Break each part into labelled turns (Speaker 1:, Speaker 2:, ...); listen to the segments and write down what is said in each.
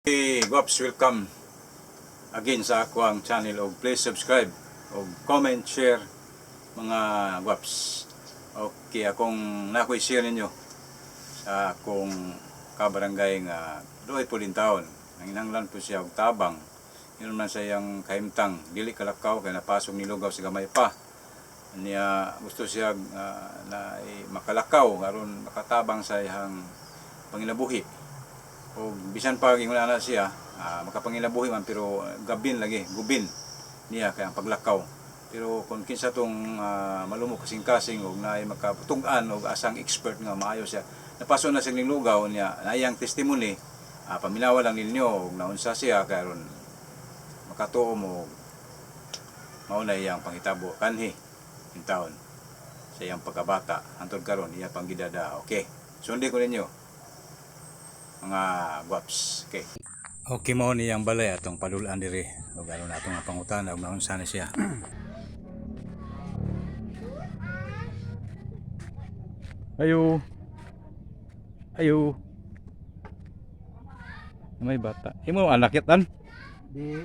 Speaker 1: Hey, guwaps, welcome again sa ako ang channel og please subscribe og comment, share, mga guwaps. Okay, akong nakoy share ninyo sa akong kabarangay nga doy po din taon. Nanginahanglan po siya og tabang. Yun man sa iyang kahimtang, dili kalakaw kay napasok ni lugaw sa gamay pa. Niya gusto siya na makalakaw aron makatabang sa iyang panginabuhi o bisan pa ingon ana siya, makapangilabuhi man pero gabin lagi gubin niya kay ang paglakaw. Pero kung kinsa tong malumok kasing-kasing og naay makatug-an og asang expert nga maayo siya, napaso na siya ning lugaw niya naayang testimony, paminawa lang ninyo og naunsa siya kay aron makatuo mo mao na iyang panghitabo kanhi in taon sa iyang pagkabata hantod karon iya pang gidada. Okay, sundi ko ninyo, mga guwaps. Okay. Okay, mao ni ang balay atong padulaan diri ug aron atong pangutana ug naunsa na siya. Ayo. Ayo. May bata. Imo anak tan?
Speaker 2: Di.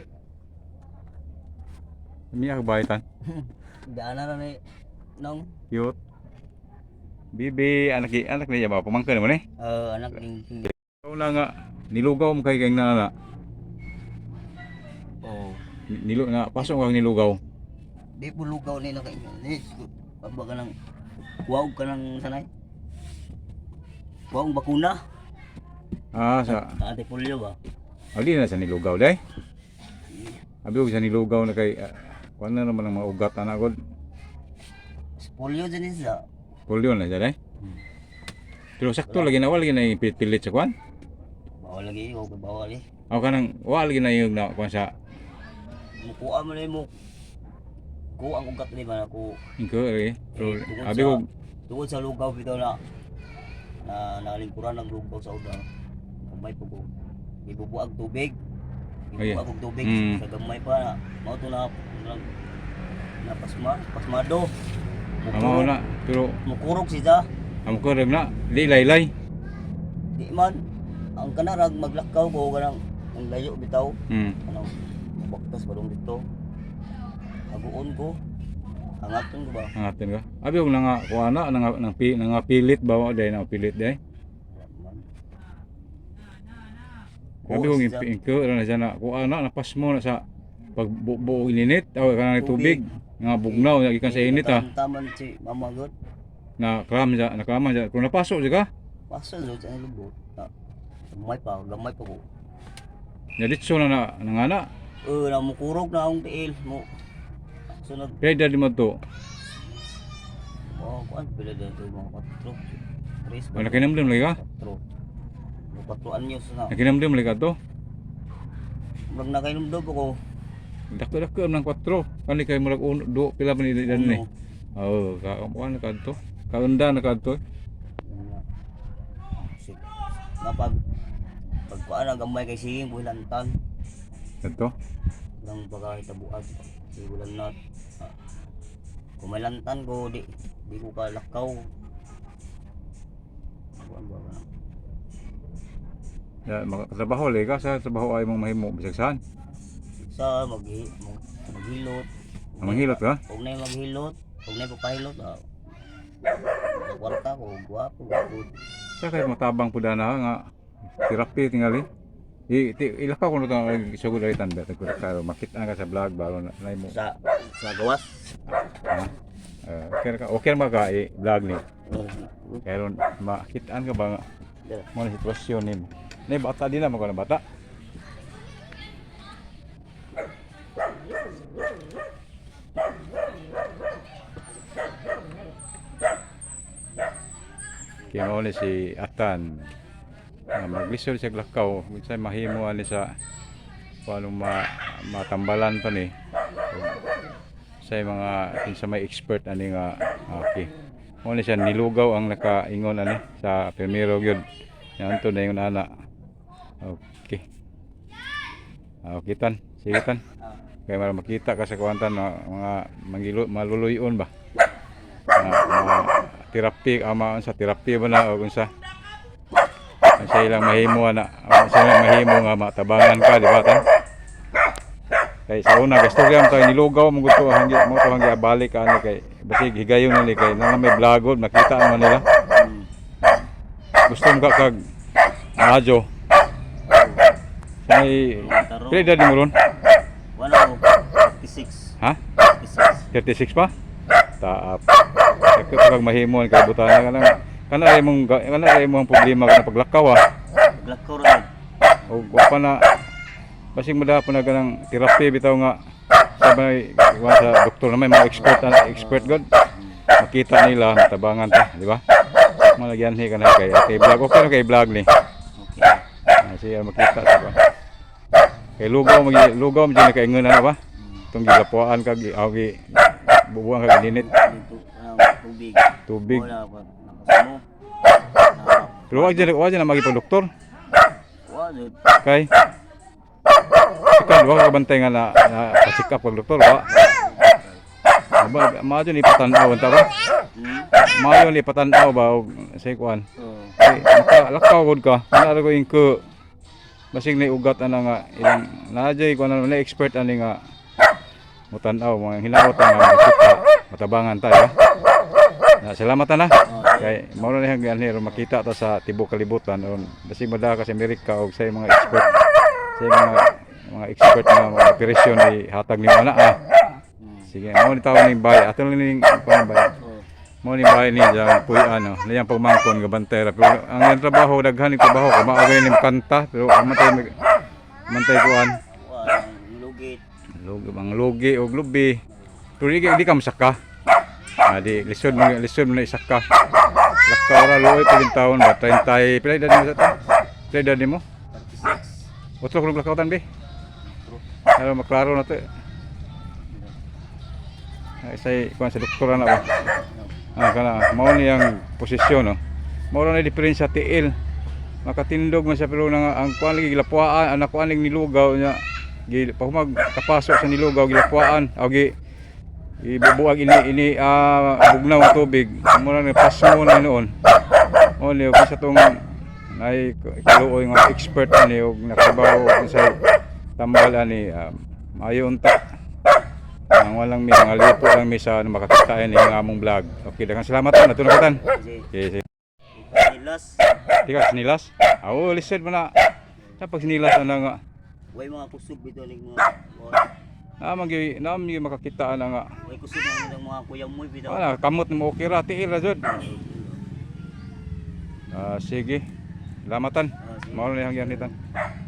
Speaker 1: Mi ak bay tan.
Speaker 2: Dana na ni nong.
Speaker 1: Cute. Bibi, anak anak niya ba pamangkin mo ni?
Speaker 2: Eh, anak ning.
Speaker 1: Ikaw na nga nilugaw mo kay kay nana.
Speaker 2: Oh.
Speaker 1: Nilo na pasok kang nilugaw.
Speaker 2: Di po lugaw nila kay ni. Pagba ka ng kuwaog ka ng sanay. Kuwaog bakuna.
Speaker 1: Ah, sa
Speaker 2: Ate polio ba?
Speaker 1: Ali na sa nilugaw day. Abi og sa nilugaw na kay kuan na naman ang mga ugat ana god.
Speaker 2: Polio dyan siya.
Speaker 1: Polio na siya day. Pero sakto lagi na wala lagi na yung pilit sa kuan.
Speaker 2: Bawal lagi, oh, bawal eh.
Speaker 1: Ako kanang wala lagi na yung na kuan sa
Speaker 2: Mukuha mo na mo. Kuha ang ugat ni ba ako.
Speaker 1: ingko eh. Pero
Speaker 2: Tungod
Speaker 1: abi ko
Speaker 2: Tungod sa lugaw bitaw na na nalingkuran ng lugaw sa una. Gamay po ko. Ibubuag tubig.
Speaker 1: Ay,
Speaker 2: Ibubuag og tubig sa gamay pa na. Mao to na na, na pasma, pasmado.
Speaker 1: amo
Speaker 2: Mukurog,
Speaker 1: na pero
Speaker 2: mukurog siya.
Speaker 1: amo ko rin na di laylay.
Speaker 2: Di man ang kanarag maglakaw ko kanang ang layo bitaw. Kanang baktas balong dito. Aguon ko. Angaton ko ba?
Speaker 1: Angatin ka. Abi og nanga kuan na nanga nang pi, nanga pilit ba wa day nang pilit day.
Speaker 2: Wala man.
Speaker 1: Abi
Speaker 2: Kuha
Speaker 1: og
Speaker 2: siya.
Speaker 1: ingko ra na siya na kuan na napasmo na sa pagbuo ininit aw kanang tubig nga bugnaw na gikan sa init ah.
Speaker 2: Taman si mama god.
Speaker 1: Na kram siya, naklama siya. Kung napasok siya ka,
Speaker 2: Pasa jud sa lubot. Ah, gamay pa ko.
Speaker 1: Nalitso na na nangana.
Speaker 2: Eh, na mukurog na akong tiil mo. Sunod,
Speaker 1: Kaya dali mo to.
Speaker 2: oh, kuan pila dito mga 4. 3
Speaker 1: Oh, nakinamdam lagi ka?
Speaker 2: 4. Mga 4 anyos na.
Speaker 1: Nakinamdam lagi ka to.
Speaker 2: Murag na kayo ko.
Speaker 1: Dako-dako ang 4. Kani kay murag uno, do pila man ni dan ni.
Speaker 2: Uno.
Speaker 1: Oh, ka kuan na kadto. Kaunda na kadto.
Speaker 2: Napag pag kuan na gamay kay sige buhilantan
Speaker 1: Kadto.
Speaker 2: lang pagkahitabuan di ko lang na ah, kung may lantan ko di di ko kalakaw kuan ba ka.
Speaker 1: Ya, makatrabaho lagi ka sa trabaho ay mong mahimo bisag saan.
Speaker 2: Sa maghilot.
Speaker 1: Ah, manghilot ka?
Speaker 2: Huwag na yung maghilot, huwag na yung papahilot ah. Kwarta ko, gwapo, good.
Speaker 1: Sa kay matabang pud na nga therapy tingali. I, ti, ilakaw ko na ito sugod ay tan ba karo makita ka sa vlog ba na na mo.
Speaker 2: Sa gawas.
Speaker 1: Ha? Okay ra ka okay ra ka i vlog ni. Karon makitaan ka ba nga mo na sitwasyon nimo. Nay bata di na mo na bata. Kaya mao ni si Atan nga maglisod siya lakaw unsay mahimo ani sa paano ma, matambalan pa ni sa mga kinsa may expert ani nga. Okay, mao ni siya nilugaw ang nakaingon ani sa primero gyud niadto na ingon ana. Okay. Ah, okay tan, sige tan, kay mara makita ka sa kuantan na mga mangilo maluluyon ba mga, mga therapy ama sa therapy ba na o unsa. Unsay lang mahimo ana, unsay lang mahimo nga matabangan ka, di ba tan? Kay sa una kay istorya mo tayo nilugaw mo gusto hanggi mo to hanggi abalik ani kay basig higayon nila kay nang may vlogod makita naman nila. Gusto mo ka kag radyo. Sa may pila edad mo ron?
Speaker 2: Wala ko. 56.
Speaker 1: Ha?
Speaker 2: 56.
Speaker 1: 36 pa? Taap. Dako kag mahimo ang kalibutan ka lang. Kana ra imong problema kana paglakaw ah.
Speaker 2: Paglakaw ra.
Speaker 1: O wa pa na basig mo pa na ganang therapy bitaw nga sa may wa sa doktor na may mga expert na expert god. Makita nila tabangan ta, di ba? Malagyan hi kana kay kay vlog okay na kay vlog ni.
Speaker 2: Okay.
Speaker 1: Ah, siya makita sa ba. Kay lugaw magi lugaw mo kay ingon na ba? Itong gilapuan kag gi bubuan kag init
Speaker 2: Dito ang tubig.
Speaker 1: tubig.
Speaker 2: Wala pa nakasamo.
Speaker 1: Pero wag dyan na magipag-doktor.
Speaker 2: Wa jud.
Speaker 1: Kay sikat wa ka bantay nga na pa-check up kag doktor wa. Ba maayo ni patanaw unta ba? Maayo ni patanaw ba og say kuan.
Speaker 2: Oh.
Speaker 1: Kay makalakaw gud ka. Kana ra ko ingko basig ni ugat ana nga ilang naajay kuan na expert ani nga mutan-aw mga hinaot nga makita matabangan tayo. Na, salamat na. Kay mao na niyang ganhi aron makita ta sa tibuok kalibutan aron basig mada ka sa Amerika og sa mga expert sa mga expert nga mga operasyon ni hatag nimo ana ah. Sige, mao ni tawag ning bay. Ato lang ning kuan bay.
Speaker 2: Oh.
Speaker 1: Mao ni bay ni jang puy ano, niyang pagmangkon nga bantay ra. Pero ang iyang trabaho daghan ni trabaho kay mao gani ning kanta pero ang mantay mantay kuan.
Speaker 2: Wa ang lugit.
Speaker 1: Lugi ang lugi og lubi. Pero di ka masaka. Ah, di lisod mo na isaka. Lakaw ra luoy pag taon ba 30 pila edad mo sa ta? Pila edad nimo?
Speaker 2: 36.
Speaker 1: Otro krug lakaw tan bi. Pero maklaro na to. Eh. Ay say kuan sa doktora na ba. Ah, kana mao niyang posisyon no. Mao ra na diferensya tiil. Makatindog man siya pero nang ang kuan lagi gilapuaan, anak kuan lagi nilugaw niya. Gi pahumag kapasok sa nilugaw gilapuaan o gi ibubuag ini ini bugnaw ang tubig. Mo na pasmo na noon. O niyo sa tong nay kaluoy nga expert ani og nakabawo og sa tambal ani maayo unta. Ang walang mi mga lipo lang mi sa ano, makakita ini ang among vlog. Okay, daghang salamat tan. Ato na katan.
Speaker 2: Sige.
Speaker 1: Okay, sige.
Speaker 2: Nilas.
Speaker 1: Tika sinilas. Aw, lisod mo na. Sa pag sinilas ana nga.
Speaker 2: Way mga kusog bitaw ning mga
Speaker 1: Naa man gyud makakita ana nga.
Speaker 2: way kusog ang mga kuya mo bitaw.
Speaker 1: Wala kamot mo okay ra tiil ra jud. Ah, sige. Salamatan.
Speaker 2: Ah, sige.
Speaker 1: Mao na yang gyanitan.